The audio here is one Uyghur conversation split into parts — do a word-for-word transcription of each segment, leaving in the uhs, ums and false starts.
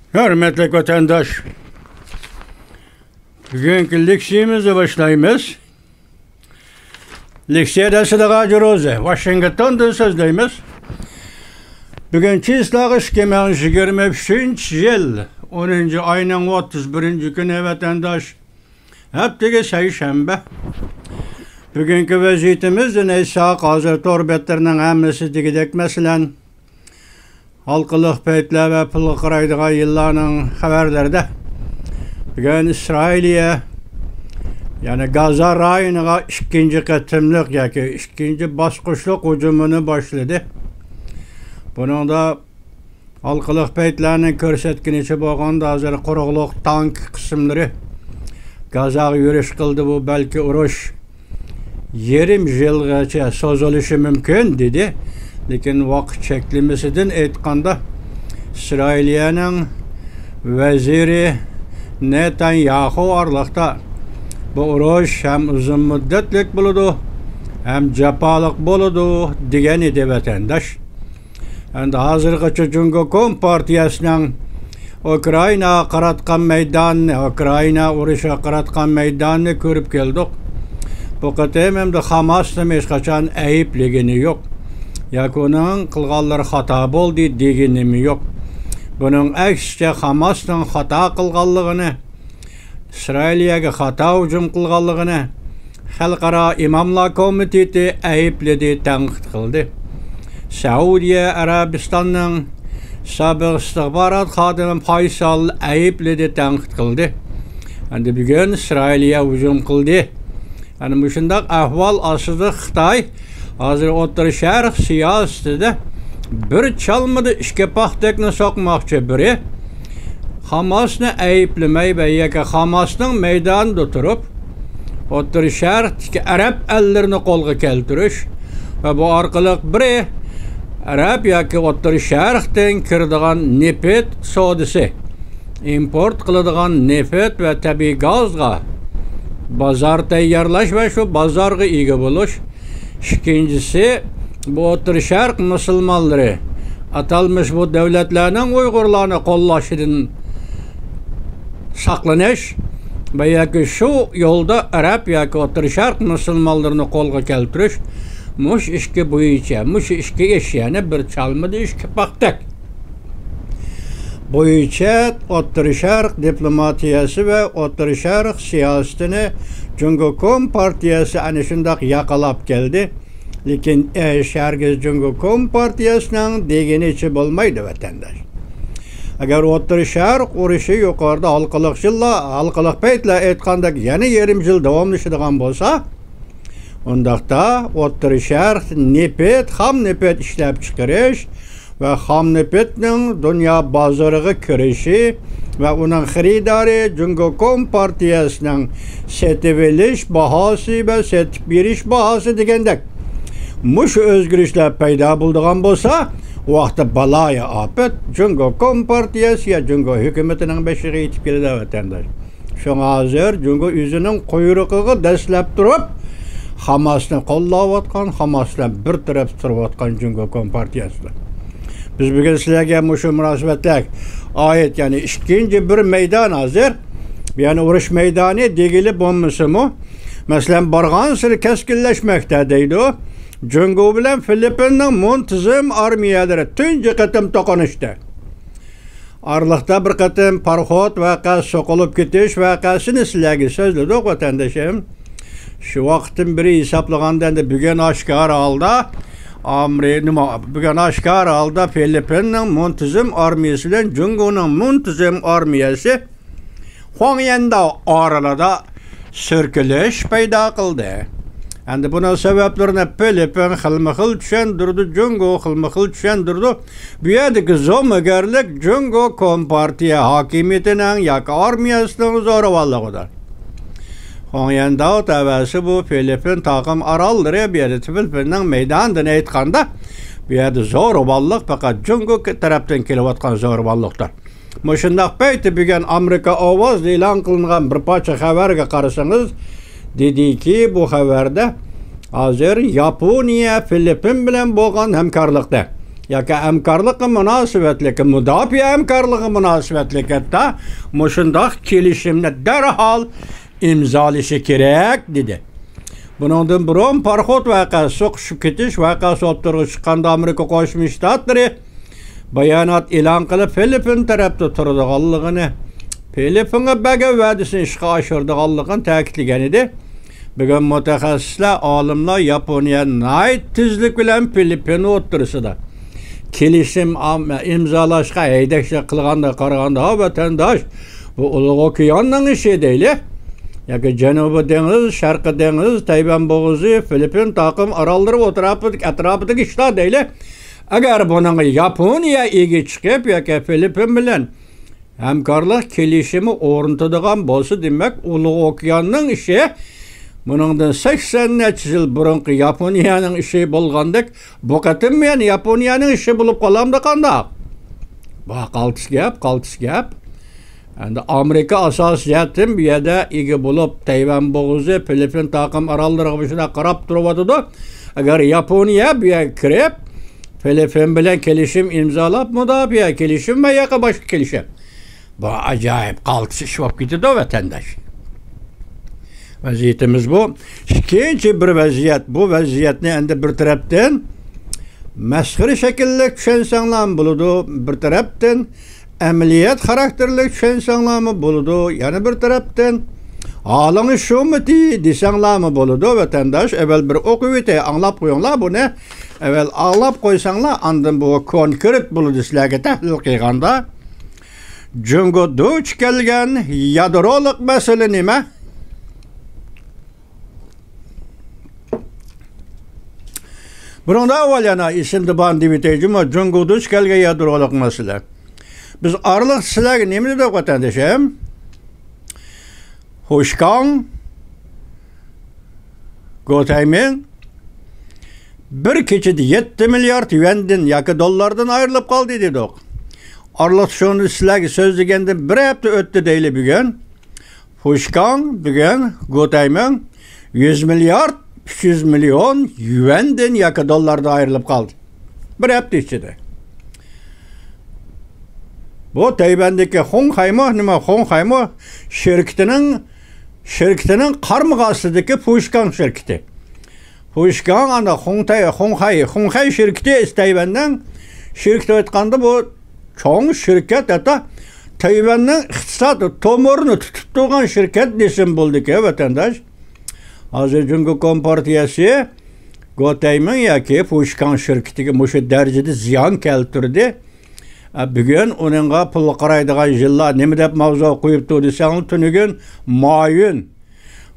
ھۆرمەتلىك ۋەتەنداش، بۈگۈنكى لېكسىيىمىزنى باشلايمىز. لېكسىيە دەرسىدىغا جۇروزى، ۋاشىنگتوندىن سۆزلەيمىز. بۈگۈن چىسلاغ ئىككى مىڭ يىگىرمە ئۈچىنچى يىل، ئونىنچى ئاينىڭ ئوتتۇز بىرىنچى كۈنى، ۋەتەنداش. ھەپتىگە سەيشەنبە. بۈگۈنكى ۋەزىيىتىمىزدىن ئېيتساق، ھازىر تور بەتلىرىنىڭ ھەممىسى دېگۈدەك، مەسىلەن، ھالقىلىق پەيتلەر ۋە پۇلغا قارايدىغان يىللارنىڭ خەۋەرلىرىدە، بۈگۈن ئىسرائىلىيە، يەنى گازا رايونىغا ئىككىنچى قېتىملىق ياكى ئىككىنچى باسقۇچلۇق ھۇجۇمىنى باشلىدى. بۇنىڭدا ھالقىلىق پەيتلەرنى كۆرسەتكىنىچە بولغاندا، ھازىر قۇرۇقلۇق تانك قىسىملىرى گازاغا يۈرۈش قىلدى. بۇ بەلكى ئۇرۇش يېرىم يىلغىچە سوزۇلۇشى مۇمكىن، دېدى. لېكىن ۋاقىت چەكلىمىسىدىن ئېيتقاندا، ئىسرائىلىيەنىڭ ۋەزىرى نېتانياخۇ ئارىلىقتا بۇ ئۇرۇش ھەم ئۇزۇن مۇددەتلىك بولىدۇ، ھەم جاپالىق بولىدۇ، دېگەن ئىدى، ۋەتەنداش. ئەمدى ھازىرغىچە جۇڭگو كومپارتىيەسىنىڭ ئۇكرائىناغا قاراتقان مەيدانىنى، ئۇكرائىنا ئۇرۇشىغا قاراتقان مەيدانىنى كۆرۈپ كەلدۇق. بۇ قېتىم ئەمدى خاماسنىمۇ ھېچقاچان ئەيىبلىگىنى يوق. ياكى ئۇنىڭ قىلغانلىرى خاتا بولدى دېگىنىمۇ يوق. بۇنىڭ ئەكسىچە خاماسنىڭ خاتا قىلغانلىقىنى، ئىسرائىلىيەگە خاتا ھۇجۇم قىلغانلىقىنى خەلقئارا ئىماملار كومىتېتى ئەيىبلىدى، تەنقىد قىلدى. سەئۇدىيە ئەرەبىستاننىڭ سابىق ئىستىخبارات خادىمى پايسال ئەيىبلىدى، تەنقىد قىلدى. ئەمدى بۈگۈن ئىسرائىلىيە ھۇجۇم قىلدى. ئەنە مۇشۇنداق ئەھۋال ئاستىدا خىتاي ھازىر ئوتتۇرا شەرق سىياسىتىدە بىر چالمىدا ئىككى پاختەكنى سوقماقچى. بىرى، خاماسنى ئەيىبلىمەي ۋە ياكى خاماسنىڭ مەيدانىدا تۇرۇپ، ئوتتۇرا شەرقتىكى ئەرەب ئەللىرىنى قولغا كەلتۈرۈش ۋە بۇ ئارقىلىق بىرى، ئەرەب ياكى ئوتتۇرا شەرقتىن كىرىدىغان نېفىت سودىسى، ئىمپورت قىلىدىغان نېفىت ۋە تەبىئىي گازغا بازار تەييارلاش ۋە شۇ بازارغا ئىگە بولۇش. ئىككىنچىسى، بۇ ئوتتۇرا شەرق مۇسۇلمانلىرى ئاتالمىش بۇ دۆلەتلەرنىڭ ئۇيغۇرلارنى قوللاشىدىن ساقلىنىش ۋە ياكى شۇ يولدا ئەرەب ياكى ئوتتۇرا شەرق مۇسۇلمانلىرىنى قولغا كەلتۈرۈش. مۇشۇ ئىككى بويىچە، مۇشۇ ئىككى ئىش، يەنى بىر چالمىدا ئىككى پاختەك بويىچە ئوتتۇرا شەرق دىپلوماتىيەسى ۋە ئوتتۇرا شەرق سىياسىتىنى جۇڭگو كومپارتىيەسى ئەنە شۇنداق ياقىلاپ كەلدى. لېكىن ئىش ھەرگىز جۇڭگو كومپارتىيەسىنىڭ دېگىنىچە بولمايدۇ، ۋەتەنداش. ئەگەر ئوتتۇرا شەرق ئۇرۇشى يۇقىرىدا ھالقىلىق يىللار، ھالقىلىق پەيتلەر ئېيتقاندەك يەنە يېرىم يىل داۋاملىشىدىغان بولسا، ئۇنداقتا ئوتتۇرا شەرق نېفىت، خام نېفىت ئىشلەپچىقىرىش ۋە خام نېفىتنىڭ دۇنيا بازىرىغا كىرىشى ۋە ئۇنىڭ خېرىدارى جۇڭگو كومپارتىيەسىنىڭ سېتىۋېلىش باھاسى ۋە سېتىپ بېرىش باھاسى دېگەندەك مۇشۇ ئۆزگىرىشلەر پەيدا بولىدىغان بولسا، ئۇ ۋاقىتتا بالايىئاپەت جۇڭگو كومپارتىيەسى يا جۇڭگو ھۆكۈمىتىنىڭ بېشىغا يېتىپ كېلىدۇ، ۋەتەنداش. شۇڭا ھازىر جۇڭگو ئۆزىنىڭ قۇيرۇقىغا دەسلەپ تۇرۇپ، خاماسنى قوللاۋاتقان، خاماس بىلەن بىر تەرەپ تۇرۇۋاتقان جۇڭگو كومپارتىيەسىدۇر. بىز بۈگۈن سىلەرگە مۇشۇ مۇناسىۋەتلىك ئايەت، يەنى ئىككىنچى بىر مەيدان ھازىر، يەنى ئۇرۇش مەيدانى دېگىلى بولمىسىمۇ، مەسىلەن، بارغانسېرى كەسكىنلەشمەكتە دەيدۇ. جۇڭگو بىلەن فىلىپپىننىڭ مۇنتىزىم ئارمىيەلىرى تۇنجى قېتىم توقۇنۇشتى. ئارىلىقتا بىر قېتىم پاراخوت ۋەقەسى، سوقۇلۇپ كېتىش ۋەقەسىنى سىلەرگە سۆزلىدۇق، ۋەتەندىشىم. شۇ ۋاقىتتىن بېرى ھېسابلىغاندا، ئەمدى بۈگۈن ئاشكارا ھالدا ئامرى-، نېمە، بۈگۈن ئاشكارا ھالدا فىلىپپىننىڭ مۇنتىزىم ئارمىيەسى بىلەن جۇڭگونىڭ مۇنتىزىم ئارمىيەسى خۇاڭيەنداۋ ئارىلىدا سۈركىلىش پەيدا قىلدى. ئەمدى بۇنىڭ سەۋەبلىرىنى فىلىپپىن خىلمۇ خىل چۈشەندۈرىدۇ، جۇڭگو خىلمۇ خىل چۈشەندۈرىدۇ. بۇ يەردىكى زومىگەرلىك جۇڭگو كومپارتىيە ھاكىمىيىتىنىڭ ياكى ئارمىيەسىنىڭ زورىۋاللىقىدۇر. خۇاڭيەنداۋ تەۋەسى بۇ فىلىپپىن تاقىم ئاراللىرى، بۇ يەردە فىلىپپىننىڭ مەيدانىدىن ئېيتقاندا، بۇ يەردە زورىۋاللىق پەقەت جۇڭگو تەرەپتىن كېلىۋاتقان زورىۋاللىقتۇر. مۇشۇنداق پەيتتە بۈگۈن ئامېرىكا ئاۋازىدا ئېلان قىلىنغان بىر پارچە خەۋەرگە قارىسىڭىز، دېدىكى، بۇ خەۋەردە ھازىر ياپونىيە فىلىپپىن بىلەن بولغان ھەمكارلىقتا، ياكى ھەمكارلىققا مۇناسىۋەتلىك، مۇداپىئە ھەمكارلىقىغا مۇناسىۋەتلىك ھەتتا مۇشۇنداق كېلىشىمنى دەرھال ئىمزالىشى كېرەك، دېدى. بۇنىڭدىن بۇرۇن پاراخوت ۋەقەسى، سوقۇشۇپ كېتىش ۋەقەسى ئوتتۇرىغا چىققاندا، ئامېرىكا قوشما شتاتلىرى بايانات ئېلان قىلىپ، فىلىپپىن تەرەپتە تۇرىدىغانلىقىنى، فىلىپپىنغا بەرگەن ۋەدىسىنى ئىشقا ئاشۇرىدىغانلىقىنى تەكىتلىگەن ئىدى. بۈگۈن مۇتەخەسسىسلەر، ئالىملار ياپونىيە ناھايىتى تېزلىك بىلەن فىلىپپىن ئوتتۇرىسىدا كېلىشىم ئام-، ئىمزالاشقا ھەيدەكچىلىك قىلغاندا قارىغاندا، ۋەتەنداش، بۇ ئۇلۇغ ئوكياننىڭ ئىشى دەيلى. ياكى جەنۇبىي دېڭىز، شەرقىي دېڭىز، تەيۋەن بوغۇزى، فىلىپپىن تاقىم ئاراللىرى ئوتراپىدىكى، ئەتراپىدىكى ئىشلار دەيلى. ئەگەر بۇنىڭغا ياپونىيە ئىگە چىقىپ ياكى فىلىپپىن بىلەن ھەمكارلىق كېلىشىمى ئورنىتىدىغان بولسا، دېمەك، ئۇلۇغ ئوكياننىڭ ئىشى، بۇنىڭدىن سەكسەن نەچچە يىل بۇرۇنقى ياپونىيەنىڭ ئىشى بولغاندەك، بۇ قېتىم يەنە ياپونىيەنىڭ ئىشى بولۇپ قالامدۇ قانداق؟ بۇ قالتىس گەپ، قالتىس گەپ. ئەمدى ئامېرىكا ئاساسىي جەھەتتىن بۇ يەردە ئىگە بولۇپ، تەيۋەن بوغۇزى، فىلىپپىن تاقىم ئاراللىرىغا مۇشۇنداق قاراپ تۇرۇۋاتىدۇ. ئەگەر ياپونىيە بۇ يەرگە كىرىپ، فىلىپپىن بىلەن كېلىشىم ئىمزالاپ، مۇداپىئە كېلىشىم ۋە ياكى باشقا كېلىشىم، بۇ ئاجايىپ قالتىس ئىش بولۇپ كېتىدۇ، ۋەتەنداش. ۋەزىيىتىمىز بۇ. ئىككىنچى بىر ۋەزىيەت، بۇ ۋەزىيەتنى ئەندى بىر تەرەپتىن مەسخىرە شەكىللىك چۈشەنسەڭلارمۇ بولىدۇ، بىر تەرەپتىن ئەمەلىيەت خاراكتېرلىك چۈشەنسەڭلارمۇ بولىدۇ، يەنە بىر تەرەپتىن ھالىڭى شۇمىتى دېسەڭلارمۇ بولىدۇ، ۋەتەنداش. ئەۋۋەل بىر ئوقۇۋېتەي، ئاڭلاپ قويۇڭلار بۇنى. ئەۋۋەل ئاڭلاپ قويساڭلار، ئاندىن بۇ كونكرېت بولىدۇ سىلەرگە تەھلىل قىلغاندا. جۇڭگو دۇچ كەلگەن يادرولۇق مەسىلە نېمە؟ بۇنىڭدا ئاۋۋال يەنە ئېسىمدە بارنى دېۋېتەي جۇمۇ، جۇڭگو دۇچ كەلگەن يادرولۇق مەسىلە. بىز ئارىلىقتا سىلەرگە نېمە دېدۇق، ۋەتەندىشىم؟ فۇشكاڭ، گو تەيمىڭ بىر كېچىدە يەتتە مىليارد يۈەندىن ياكى دوللاردىن ئايرىلىپ قالدى دېدۇق. ئارىلىقتا شۇنى سىلەرگە سۆزلىگەندىن بىر ھەپتە ئۆتتى دەيلى بۈگۈن. فۇشكاڭ بۈگۈن گو تەيمىڭ يۈز مىليارد ئۈچ يۈز مىليون يۈەندىن ياكى دوللاردىن ئايرىلىپ قالدى. بىر ھەپتە ئىچىدە. بۇ تەيۋەندىكى خۇڭخەيمۇ، نېمە، خۇڭخەيمۇ شىركىتىنىڭ، شىركىتىنىڭ قارمىقى ئاستىدىكى فۇشكاڭ شىركىتى. فۇشكاڭ، ئانا خۇڭتەي، خۇڭخەي، خۇڭخەي شىركىتى تەيۋەننىڭ شىركىتى ئېيتقاندا، بۇ چوڭ شىركەت، ھەتتا تەيۋەننىڭ ئىقتىساد تومۇرىنى تۇتۇپ تۇرغان شىركەت دېسىمۇ بولىدىكەن، ۋەتەنداش. ھازىر جۇڭگو كومپارتىيەسى گو تەيمىڭ ياكى فۇشكاڭ شىركىتىگە مۇشۇ دەرىجىدە زىيان كەلتۈردى. ئە، بۈگۈن ئۇنىڭغا پۇل قارايدىغان يىللار نېمە دەپ ماۋزۇ قويۇپتۇ دېسەڭلار، تۈنۈگۈن مايۈن.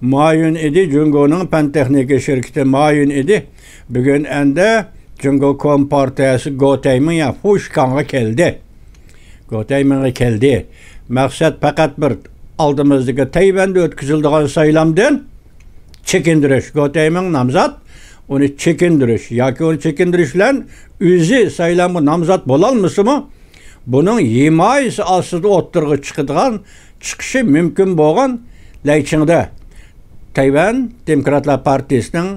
مايۈن ئىدى، جۇڭگونىڭ پەن تېخنىكا شىركىتى مايۈن ئىدى. بۈگۈن ئەندى جۇڭگو كومپارتىيەسى گو تەيمىڭ يا فۇشكاڭغا كەلدى. گو تەيمىڭغا كەلدى. مەقسەت پەقەت بىر، ئالدىمىزدىكى تەيۋەندە ئۆتكۈزۈلىدىغان سايلامدىن چېكىندۈرۈش. گو تەيمىڭ نامزات، ئۇنى چېكىندۈرۈش ياكى ئۇنى چېكىندۈرۈش بىلەن ئۆزى سايلامغا نامزات بولالمىسىمۇ، بۇنىڭ ھىمايىسى ئاستىدا ئوتتۇرىغا چىقىدىغان، چىقىشى مۇمكىن بولغان لەي چىڭدې، تەيۋەن دېموكراتلار پارتىيىسىنىڭ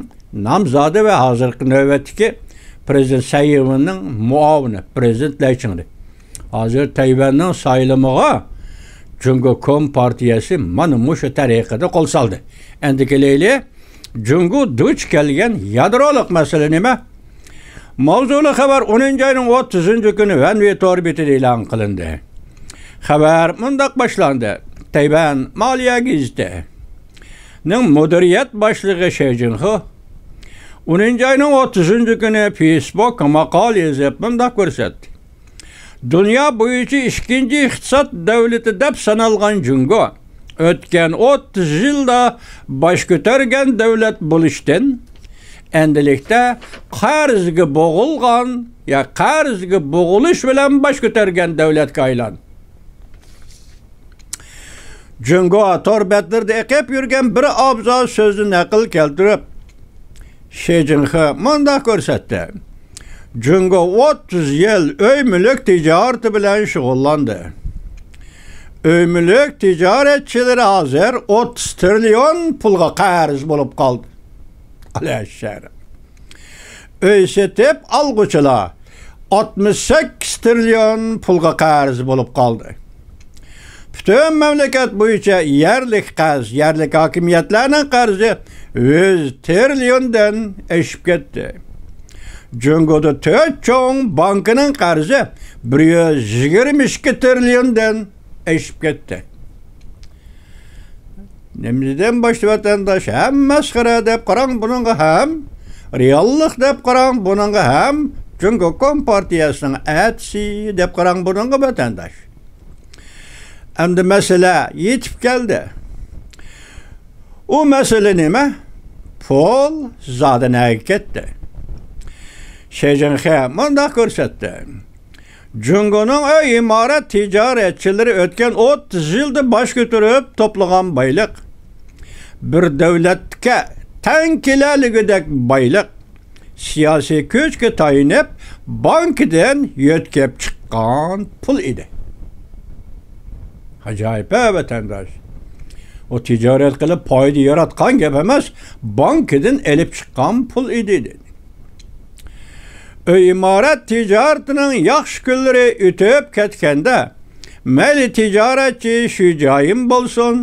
نامزادى ۋە ھازىرقى نۆۋەتتىكى پىرېزىدېنت سەي ئىنۋېننىڭ مۇئاۋىنى، پىرېزىدېنت لەي چىڭدې. ھازىر تەيۋەننىڭ سايلىمىغا جۇڭگو كومپارتىيەسى مانا مۇشۇ تەرىقىدە قول سالدى. ئەندى كېلەيلى، جۇڭگو دۇچ كەلگەن يادرولۇق مەسىلە نېمە؟ ماۋزۇلۇق خەۋەر ئونىنچى ئاينىڭ ئوتتۇزىنچى كۈنى ۋەنۋې تور بېتىدە ئېلان قىلىندى. خەۋەر مۇنداق باشلاندى. تەيۋەن مالىيە گېزىتىنىڭ مۇدىرىيەت باشلىقى شې جىنخې ئونىنچى ئاينىڭ ئوتتۇزىنچى كۈنى فېيسبۇكقا ماقالە يېزىپ مۇنداق كۆرسەتتى. دۇنيا بويىچە ئىككىنچى ئىقتىساد دۆلىتى دەپ سانالغان جۇڭگو ئۆتكەن ئوتتۇز يىلدا باش كۆتۈرگەن دۆلەت بولۇشتىن، ئەمدىلىكتە قەرزگە بوغۇلغان يا قەرزگە بوغۇلۇش بىلەن باش كۆتۈرگەن دۆلەتكە ئايلاندى. جۇڭگو تور بەتلىرىدە ئېقىپ يۈرگەن بىر ئابزال سۆزنى نەقىل كەلتۈرۈپ، شې جىنخې مۇنداق كۆرسەتتى: جۇڭگو ئوتتۇز يىل ئۆي مۈلۈك تىجارىتى بىلەن شۇغۇللاندى. ئۆي مۈلۈك تىجارەتچىلىرى ھازىر ئوتتۇز تىرىليون پۇلغا قەرز بولۇپ قالدى. ئەلەشەر. ئۆي سېتىپ ئالغۇچىلار ئاتمىش سەككىز تىرىليون پۇلغا قەرز بولۇپ قالدى. پۈتۈن مەملىكەت بويىچە يەرلىك قەرز، يەرلىك ھاكىمىيەتلەرنىڭ قەرزى يۈز تىرىليوندىن ئېشىپ كەتتى. جۇڭگودا تۆت چوڭ بانكىنىڭ قەرزى بىر يۈز يىگىرمە ئىككى تىرىليوندىن ئېشىپ كەتتى. نېمىدىن باشتا ۋەتەنداش ھەم مەسخىرە دەپ قاراڭ بۇنىڭغا ھەم، رېئاللىق دەپ قاراڭ بۇنىڭغا ھەم، جۇڭگو كومپارتىيەسىنىڭ ئەتىسى دەپ قاراڭ بۇنىڭغا ۋەتەنداش. ئەمدى مەسىلە يېتىپ كەلدى. ئۇ مەسىلە نېمە؟ پۇل زادى نەگە كەتتى؟ شى جىنخې مۇنداق كۆرسەتتى. جۇڭگونىڭ ئۆي ئىمارەت تىجارەتچىلىرى ئۆتكەن ئوتتۇز يىلدا باش كۆتۈرۈپ توپلىغان بايلىق، بىر دۆلەتكە تەڭ كېلەلىگۈدەك بايلىق، سىياسىي كۈچكە تايىنىپ، بانكىدىن يۆتكەپ چىققان پۇل ئىدى. ئاجايىپ-ھە، ۋەتەنداش. ئۇ تىجارەت قىلىپ پايدا ياراتقان گەپ ئەمەس، بانكىدىن ئېلىپ چىققان پۇل ئىدى، دېدى. ئۆي ئىمارەت تىجارىتىنىڭ ياخشى كۈنلىرى ئۆتۈپ كەتكەندە، مەيلى تىجارەتچى شى جايىم بولسۇن،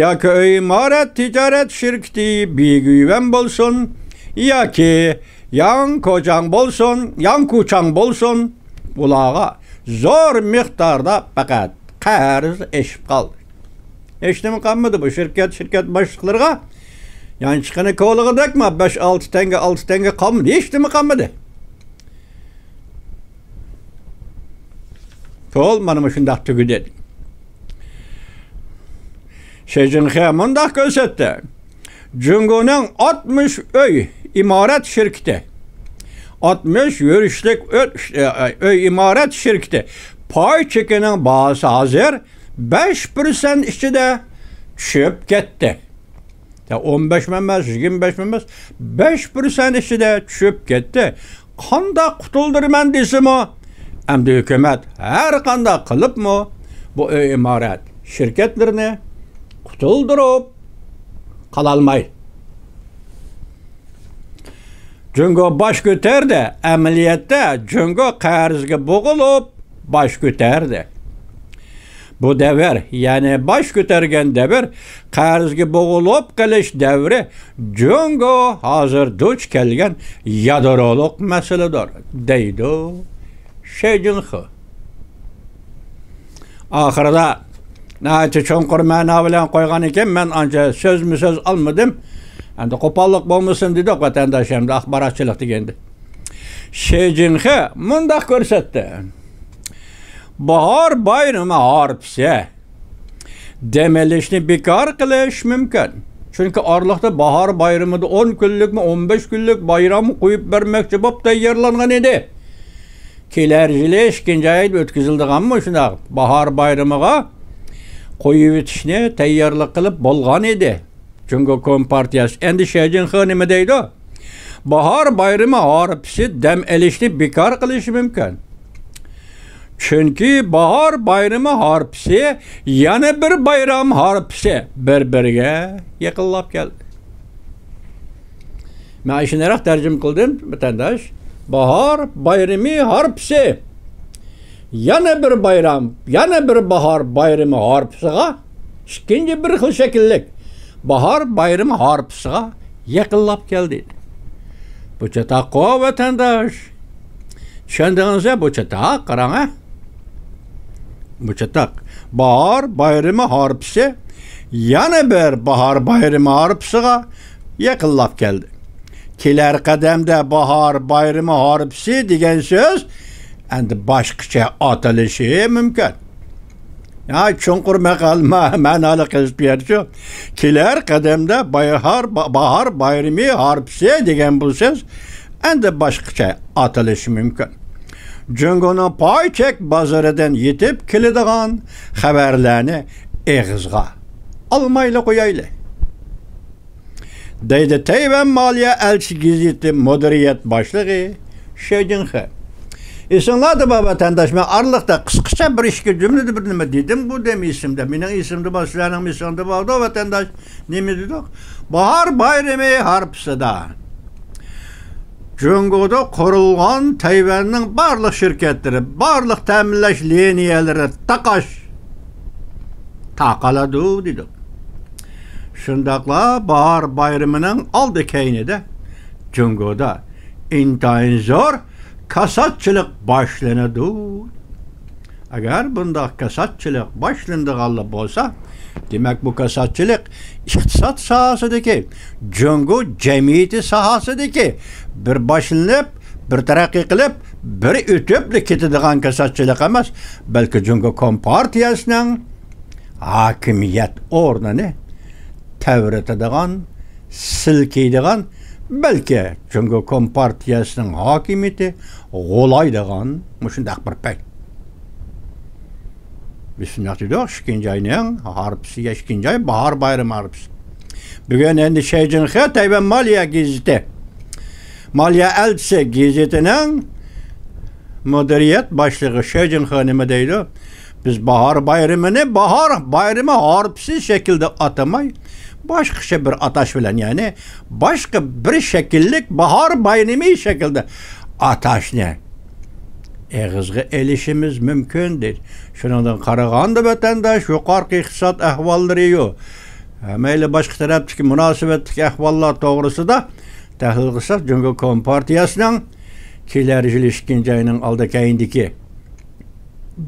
ياكى ئۆي ئىمارەت تىجارەت شىركىتى بىگۈيۋەن بولسۇن، ياكى ياڭ كوچاڭ بولسۇن، ياڭ كۇچاڭ بولسۇن، ئۇلارغا زور مىقداردا پەقەت قەرز ئېشىپ قالدى. ھېچنېمە قالمىدى بۇ شىركەت، شىركەت باشلىقلىرىغا. يانچۇقى كولىغىدەكما بەش، ئالتە تەڭگە، ئالتە تەڭگە قالمىدى، ھېچنېمە قالمىدى. پۇل مانا مۇشۇنداق تۈگىدى. شى جىنخې مۇنداق كۆرسەتتى. جۇڭگونىڭ ئاتمىش ئۆي ئىمارەت شىركىتى، ئاتمىش يۈرۈشلۈك ئۆ-، ئۆي ئىمارەت شىركىتى پاي چېكىنىڭ باھاسى ھازىر بەش پىرسەنت ئىچىدە چۈشۈپ كەتتى. يا ئون بەش مىڭ ئەمەس، يىگىرمە بەش مىڭ ئەمەس، بەش پىرسەنت ئىچىدە چۈشۈپ كەتتى. قانداق قۇتۇلدۇرىمەن دېسىمۇ، ئەمدى ھۆكۈمەت ھەر قانداق قىلىپمۇ بۇ ئۆي ئىمارەت شىركەتلىرىنى قۇتۇلدۇرۇپ قالالمايدۇ. جۇڭگو باش كۆتەردى، ئەمەلىيەتتە جۇڭگو قەرزگە بوغۇلۇپ باش كۆتەردى. بۇ دەۋر، يەنى باش كۆتەرگەن دەۋر، قەرزگە بوغۇلۇپ قېلىش دەۋرى جۇڭگو ھازىر دۇچ كەلگەن يادرولۇق مەسىلىدۇر، دەيدۇ شى جىنخې. ئاخىرىدا ناھايىتى چوڭقۇر مەنا بىلەن قويغان ئىكەن، مەن ئانچە سۆزمۇ سۆز ئالمىدىم. ئەمدى قوپاللىق بولمىسۇن دېدۇق ۋەتەنداش، ئەمدى ئاخباراتچىلىق دېگەندە. شى جىنخې مۇنداق كۆرسەتتى. باھار بايرىمى ھارپىسى دەم ئېلىشنى بىكار قىلىش مۇمكىن. چۈنكى ئارىلىقتا باھار بايرىمىدا ئون كۈنلۈكمۇ، ئون بەش كۈنلۈك بايرام قويۇپ بەرمەكچى بولۇپ تەييارلانغان ئىدى. كېلەر يىلى ئىككىنچى ئايدا ئۆتكۈزۈلىدىغانمۇ شۇنداق باھار بايرىمىغا قويۇۋېتىشنى تەييارلىق قىلىپ بولغان ئىدى. جۇڭگو كومپارتىيەسى ئەمدى شى جىنخې نېمە دەيدۇ؟ باھار بايرىمى ھارپىسى دەم ئېلىشنى بىكار قىلىشى مۇمكىن. چۈنكى باھار بايرىمى ھارپىسى يەنە بىر بايرام ھارپىسى بىر-بىرىگە يېقىنلاپ كەلدى. مەن ئاشۇنداق تەرجىمە قىلدىم، ۋەتەنداش. باھار بايرىمى ھارپىسى. يەنە بىر بايرام، يەنە بىر باھار بايرىمى ھارپىسىغا، ئىككىنچى بىر خىل شەكىللىك باھار بايرىمى ھارپىسىغا يېقىنلاپ كەلدى. بۇ چاتاققۇ، ۋەتەنداش. چۈشەندىڭىزمۇ؟ بۇ چاتاق، قاراڭ، ھە؟ بۇ چاتاق. باھار بايرىمى ھارپىسى يەنە بىر باھار بايرىمى ھارپىسىغا يېقىنلاپ كەلدى. كېلەر قەدەمدە باھار بايرىمى ھارپىسى دېگەن سۆز ئەمدى باشقىچە ئاتىلىشى مۇمكىن. يا، چوڭقۇر مەقال، مە-، مەنالىق يېزىپ بەردى شۇ. كېلەر قەدەمدە بايھار، با-، باھار بايرىمى ھارپىسى دېگەن بۇ سۆز ئەمدى باشقىچە ئاتىلىشى مۇمكىن. جۇڭگونىڭ پاي چەك بازىرىدىن يېتىپ كېلىدىغان خەۋەرلەرنى ئېغىزغا ئالمايلا قويايلى. دەيدۇ تەيۋەن مالىيە ئەلچى گېزىتى مۇدىرىيەت باشلىقى شى جىنخې. ئېسىڭلاردا بار ۋەتەنداش، مەن ئارىلىقتا قىسقىچە بىر ئىككى جۈملىدە بىر نېمە دېدىمغۇ دەم ئېسىمدە. مېنىڭ ئېسىمدە بار، سىلەرنىڭ ئېسىڭدە باردۇ ۋەتەنداش. نېمە دېدۇق؟ باھار بايرىمى ھارپىسىدا جۇڭگودا قۇرۇلغان تەيۋەننىڭ بارلىق شىركەتلىرى، بارلىق تەمىنلەش لىنىيەلىرى تاقاش تاقىلىدۇ دېدۇق. شۇنداقلا باھار بايرىمىنىڭ ئالدى كەينىدە جۇڭگودا ئىنتايىن زور كاساتچىلىق باشلىنىدۇ. ئەگەر بۇنداق كاساتچىلىق باشلىنىدىغانلا بولسا، دېمەك، بۇ كاساتچىلىق ئىقتىساد ساھەسىدىكى، جۇڭگو جەمئىيىتى ساھەسىدىكى بىر باشلىنىپ، بىر تەرەققىي قىلىپ، بىر ئۆتۈپلا كېتىدىغان كاساتچىلىق ئەمەس، بەلكى جۇڭگو كومپارتىيەسىنىڭ ھاكىمىيەت ئورنىنى تەۋرىتىدىغان، سىلكىيدىغان، بەلكى جۇڭگو كومپارتىيەسىنىڭ ھاكىمىيىتى غۇلايدىغان مۇشۇنداق بىر پەيت. بىز شۇنداق دېدۇق، ئىككىنچى ئاينىڭ ھارپىسى، ئىككىنچى ئاي باھار بايرىمى ھارپىسى. بۈگۈن ئەمدى شەي جىنخې تەيۋەن مالىيە گېزىتى، مالىيە ئەلچىسى گېزىتىنىڭ مۇدىرىيەت باشلىقى شەي جىنخې نېمە دەيدۇ؟ بىز باھار بايرىمىنى باھار بايرىمى ھارپىسى شەكلىدە ئاتىماي، باشقىچە بىر ئاتاش بىلەن، يەنى باشقا بىر شەكىللىك باھار بايرىمى شەكلىدە ئاتاشنى ئېغىزغا ئېلىشىمىز مۇمكىن، دەيدۇ. شۇنىڭدىن قارىغاندا، ۋەتەنداش، يۇقارقى ئىقتىساد ئەھۋاللىرى-يۇ، ھەممەيلى باشقا تەرەپتىكى مۇناسىۋەتلىك ئەھۋاللار توغرىسىدا تەھلىل قىلساق، جۇڭگو كومپارتىيەسىنىڭ كېلەر يىل ئىككىنچى ئاينىڭ ئالدى كەينىدىكى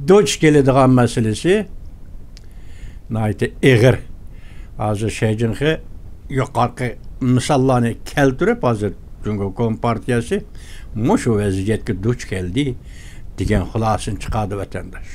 دۇچ كېلىدىغان مەسىلىسى ناھايىتى ئېغىر. ھازىر شەي جىنخې يۇقىرىقى مىساللارنى كەلتۈرۈپ، ھازىر جۇڭگو كومپارتىيەسى مۇشۇ ۋەزىيەتكە دۇچ كەلدى دېگەن خۇلاسىنى چىقاردى، ۋەتەنداش.